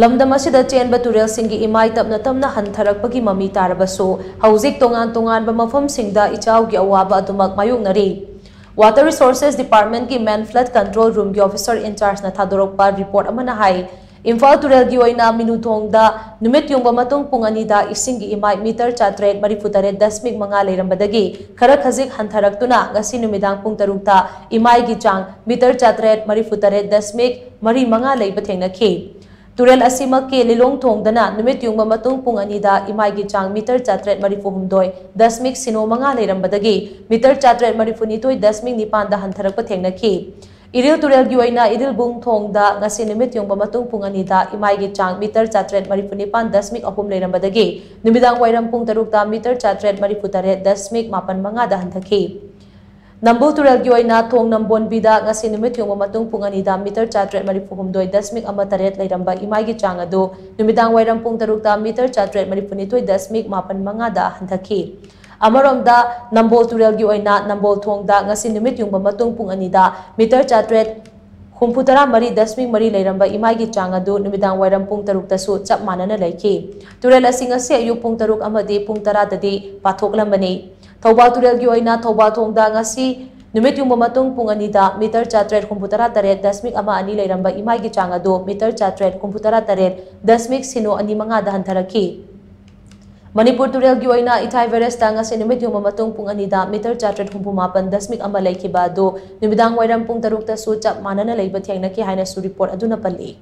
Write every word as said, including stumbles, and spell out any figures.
ꯂꯝꯗꯝ ꯑꯁꯤꯗ ꯆꯦꯟꯕ ꯇꯨꯔꯦꯜꯁꯤꯡꯒꯤ ꯏꯃꯥꯏ ꯇꯞꯅ ꯇꯞꯅ ꯍꯟꯊꯔꯛꯄꯒꯤ ꯃꯃꯤ ꯇꯥꯔꯕꯁꯨ, ꯍꯧꯖꯤꯛ ꯇꯣꯉꯥꯟ ꯇꯣꯉꯥꯟꯕ ꯃꯐꯝꯁꯤꯡꯗ ꯏꯆꯥꯎꯒꯤ ꯑꯋꯥꯕ ꯑꯗꯨꯃꯛ ꯃꯥꯌꯣꯛꯅꯔꯤ꯫ Water Resources Departmentꯀꯤ Main Flood Control Roomꯒꯤ officer in chargeꯅ ꯊꯥꯗꯣꯔꯛꯄ report ꯑꯃꯅ ꯍꯥꯏ, ꯏꯝꯐꯥꯜ ꯇꯨꯔꯦꯜꯒꯤ ꯑꯣꯏꯅ ꯃꯤꯅꯨꯊꯣꯡꯗ ꯅꯨꯃꯤꯠ ꯌꯨꯡꯕ ꯃꯇꯨꯡ ꯄꯨꯡ ꯑꯅꯤꯗ ꯏꯁꯤꯡꯒꯤ ꯏꯃꯥꯏ ꯃꯤꯇꯔ ꯆꯥꯇ꯭ꯔꯦꯠ ꯃꯔꯤꯐꯨ ꯇꯔꯦꯠ ꯗꯁꯃꯤꯛ ꯃꯉꯥ ꯂꯩꯔꯝꯕꯗꯒꯤ ꯈꯔ ꯈꯖꯤꯛ ꯍꯟꯊꯔꯛꯇꯨꯅ ꯉꯁꯤ ꯅꯨꯃꯤꯗꯥꯡ ꯄꯨꯡ ꯇꯔꯨꯛꯇ ꯏꯃꯥꯏꯒꯤ ꯆꯥꯡ ꯃꯤꯇꯔ ꯆꯥꯇ꯭ꯔꯦꯠ ꯃꯔꯤꯐꯨ ꯇꯔꯦꯠ ꯗꯁꯃꯤꯛ ꯃꯔꯤ ꯃꯉꯥ ꯂꯩꯕ ꯊꯦꯡꯅꯈꯤ꯫ ꯇꯨꯔꯦꯜ ꯑꯁꯤꯃꯛꯀꯤ ꯂꯤꯂꯣꯡ ꯊꯣꯡꯗꯅ ꯅꯨꯃꯤꯠ ꯌꯨꯡꯕ ꯃꯇꯨꯡ ꯄꯨꯡ ꯑꯅꯤꯗ ꯏꯃꯥꯏꯒꯤ ꯆꯥꯡ ꯃꯤꯇꯔ ꯆꯥꯇ꯭ꯔꯦꯠ ꯃꯔꯤꯐꯨ ꯍꯨꯝꯗꯣꯏ ꯗꯁꯃꯤꯛ ꯁꯤꯅꯣ ꯃꯉꯥ ꯂꯩꯔꯝꯕꯗꯒꯤ ꯃꯤꯇꯔ ꯆꯥꯇ꯭ꯔꯦꯠ ꯃꯔꯤꯐꯨ ꯅꯤꯊꯣꯏ ꯗꯁꯃꯤꯛ ꯅꯤꯄꯥꯟꯗ ꯍꯟꯊꯔꯛꯄ ꯊꯦꯡꯅꯈꯤ꯫ ꯏꯔꯤꯜ ꯇꯨꯔꯦꯜꯒꯤ ꯑꯣꯏꯅ ꯏꯔꯤꯜꯕꯨꯡ ꯊꯣꯡꯗ ꯉꯁꯤ ꯅꯨꯃꯤꯠ ꯌꯨꯡꯕ ꯃꯇꯨꯡ ꯄꯨꯡ ꯑꯅꯤꯗ ꯏꯃꯥꯏꯒꯤ ꯆꯥꯡ ꯃꯤꯇꯔ ꯆꯥꯇ꯭ꯔꯦꯠ ꯃꯔꯤꯐꯨ ꯅꯤꯄꯥꯟ ꯗꯁꯃꯤꯛ ꯑꯍꯨꯝ ꯂꯩꯔꯝꯕꯗꯒꯤ ꯅꯨꯃꯤꯗꯥꯡ ꯋꯥꯏꯔꯝ ꯄꯨꯡ ꯇꯔꯨꯛꯇ ꯃꯤꯇꯔ ꯆꯥꯇ꯭ꯔꯦꯠ ꯃꯔꯤꯐꯨ ꯇꯔꯦꯠ ꯗꯁꯃꯤꯛ ꯃꯥꯄꯟ ꯃꯉꯥꯗ ꯍꯟꯊꯈꯤ꯫ ꯅꯝꯕꯨꯜ ꯇꯨꯔꯦꯜꯒꯤ ꯑꯣꯏꯅ ꯊꯣꯡ ꯅꯝꯕꯣꯟꯕꯤꯗ ꯉꯁꯤ ꯅꯨꯃꯤꯠ ꯌꯨꯡꯕ ꯃꯇꯨꯡ ꯄꯨꯡ ꯑꯅꯤꯗ ꯃꯤꯇꯔ ꯆꯥꯇ꯭ꯔꯦꯠ ꯃꯔꯤꯐꯨ ꯍꯨꯝꯗꯣꯏ ꯗꯁꯃꯤꯛ ꯑꯃ ꯇꯔꯦꯠ ꯂꯩꯔꯝꯕ ꯏꯃꯥꯏꯒꯤ ꯆꯥꯡ ꯑꯗꯨ ꯅꯨꯃꯤꯗꯥꯡ ꯋꯥꯏꯔꯝ ꯄꯨꯡ ꯇꯔꯨꯛꯇ ꯃꯤꯇꯔ ꯆꯥꯇ꯭ꯔꯦꯠ ꯃꯔꯤꯐꯨ ꯅꯤꯊꯣꯏ ꯗꯁꯃꯤꯛ ꯃꯥꯄꯟ ꯃꯉꯥꯗ ꯍꯟꯊꯈꯤ꯫ ꯑꯃꯔꯣꯝꯗ, ꯅꯝꯕꯣꯜ ꯇꯨꯔꯦꯜꯒꯤ ꯑꯣꯏꯅ ꯅꯝꯕꯣꯜ ꯊꯣꯡꯗ ꯉꯁꯤ ꯅꯨꯃꯤꯠ ꯌꯨꯡꯕ ꯃꯇꯨꯡ ꯄꯨꯡ ꯑꯅꯤꯗ ꯃꯤꯇꯔ ꯆꯥꯇ꯭ꯔꯦꯠ ꯍꯨꯝꯐꯨ ꯇꯔꯥ ꯃꯔꯤ ꯗꯁꯃꯤꯛ ꯃꯔꯤ ꯂꯩꯔꯝꯕ ꯏꯃꯥꯏꯒꯤ ꯆꯥꯡ ꯑꯗꯨ ꯅꯨꯃꯤꯗꯥꯡ ꯋꯥꯏꯔꯝ ꯄꯨꯡ ꯇꯔꯨꯛꯇꯁꯨ ꯆꯞ ꯃꯥꯟꯅꯅ ꯂꯩꯈꯤ꯫ ꯇꯨꯔꯦꯜ ꯑꯁꯤ ꯉꯁꯤ ꯑꯌꯨꯛ ꯄꯨꯡ ꯇꯔꯨꯛ ꯑꯃꯗꯤ ꯄꯨꯡ ꯇꯔꯥꯗꯗꯤ ꯄꯥꯊꯣꯛꯂꯝꯕꯅꯤ꯫ ꯊꯧꯕꯥꯜ ꯇꯨꯔꯦꯜꯒꯤ ꯑꯣꯏꯅ ꯊꯧꯕꯥꯜ ꯊꯣꯡꯗ ꯉꯁꯤ ꯅꯨꯃꯤꯠ ꯌꯨꯡꯕ ꯃꯇꯨꯡ ꯄꯨꯡ ꯑꯅꯤꯗ ꯃꯤꯇꯔ ꯆꯥꯇ꯭ꯔꯦꯠ ꯍꯨꯝꯐꯨ ꯇꯔꯥ ꯇꯔꯦꯠ ꯗꯁꯃꯤꯛ ꯑꯃ ꯑꯅꯤ ꯂꯩꯔꯝꯕ ꯏꯃꯥꯏꯒꯤ ꯆꯥꯡ ꯑꯗꯨ ꯃꯤꯇꯔ ꯆꯥꯇ꯭ꯔꯦꯠ ꯍꯨꯝꯐꯨ ꯇꯔꯥ ꯇꯔꯦꯠ ꯗꯁꯃꯤꯛ ꯁꯤꯅꯣ ꯑꯅꯤ ꯃꯉꯥꯗ ꯍꯟꯊꯔꯛꯈꯤ꯫ ꯃꯅꯤꯄꯨꯔ ꯇꯨꯔꯦꯜꯒꯤ ꯑꯣꯏꯅ ꯏꯊꯥꯏ ꯕꯦꯔꯦꯖꯇ ꯉꯁꯤ ꯅꯨꯃꯤꯠ ꯌꯨꯡꯕ ꯃꯇꯨꯡ ꯄꯨꯡ ꯑꯅꯤꯗ ꯃꯤꯇꯔ ꯆꯥꯇ꯭ꯔꯦꯠ ꯍꯨꯝꯐꯨ ꯃꯥꯄꯟ ꯗꯁꯃꯤꯛ ꯑꯃ ꯂꯩꯈꯤꯕ ꯑꯗꯨ ꯅꯨꯃꯤꯗꯥꯡ ꯋꯥꯏꯔꯝ ꯄꯨꯡ ꯇꯔꯨꯛꯇꯁꯨ ꯆꯞ ꯃꯥꯟꯅꯅ ꯂꯩꯕ ꯊꯦꯡꯅꯈꯤ ꯍꯥꯏꯅꯁꯨ report ꯑꯗꯨꯅ ꯄꯜꯂꯤ꯫